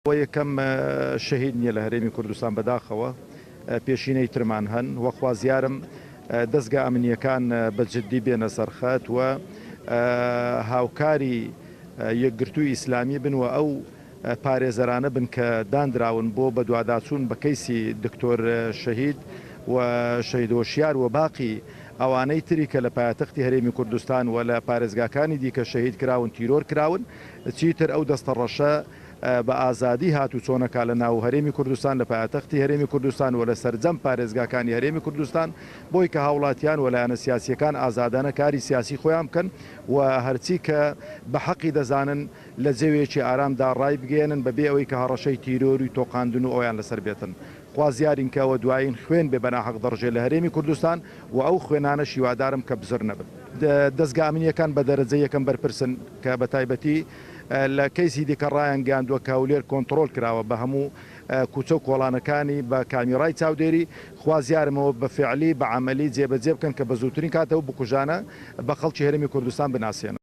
ئەوە یەکەم شەهید نیە لە هەرێمی کوردستان بەداخەوە پێشینەی ترمان هەن وە خوازیارم دەزگا ئەمنیەکان بە جدی بێنە سەر خەت و هاوکاری یەکگرتووی ئیسلامی بن و ئەو پارێزەرانە بن کە داندراون بۆ بەدواداچوون بە کەیسی دکتۆر شەهید و شەهید هۆشیار و باقی ئەوانەی تری کە لە پایەتەختی هەرێمی کوردستان و لە پارێزگاکانی دیکە شەهید کراون تیرۆر کراون چیتر ئەو دەستە ڕەشە بە ئازادی هاتوچۆ نەکا لە ناو هەرێمی کوردستان، لە پایەتەختی هەرێمی کوردستان و لە سەرجەم پارێزگاکانی هەرێمی کوردستان، بۆی کە هاوڵاتیان و لایەنە سیاسییەکان ئازادانە کاری سیاسی خۆیان بکەن و هەرچی کە بە حەقی دەزانن لە جەوێکی ئارامدا ڕایبگەیەنن بە بێ ئەوەی کە هەڕەشەی تیرۆر و تۆقاندن و ئەویان لەسەر بێتن. خوازیارین کە ئەوە دوایین خوێن بێ بە ناحەق دەڕژێ لە هەرێمی کوردستان و ئەو خوێنانەش هیوادارم کە بزر نەبن. دەزگا ئەمنییەکان بە دەرەجەی یەکەم بەرپرسن کە بە تایبەتی لە کەیسی دیکە ڕایانگەیاندووە کە هەولێر کۆنتڕۆڵ کراوە بە هەموو کوچە و کۆڵانەکانی بە کامیڕای چاودێری، خوازیارم ئەوە بە فعلی، بە عەمەلی جێبەجێ بکەن کە بە زووترین کات ئەو بکوژانە بە خەڵکی هەرێمی کوردستان بناسێنن.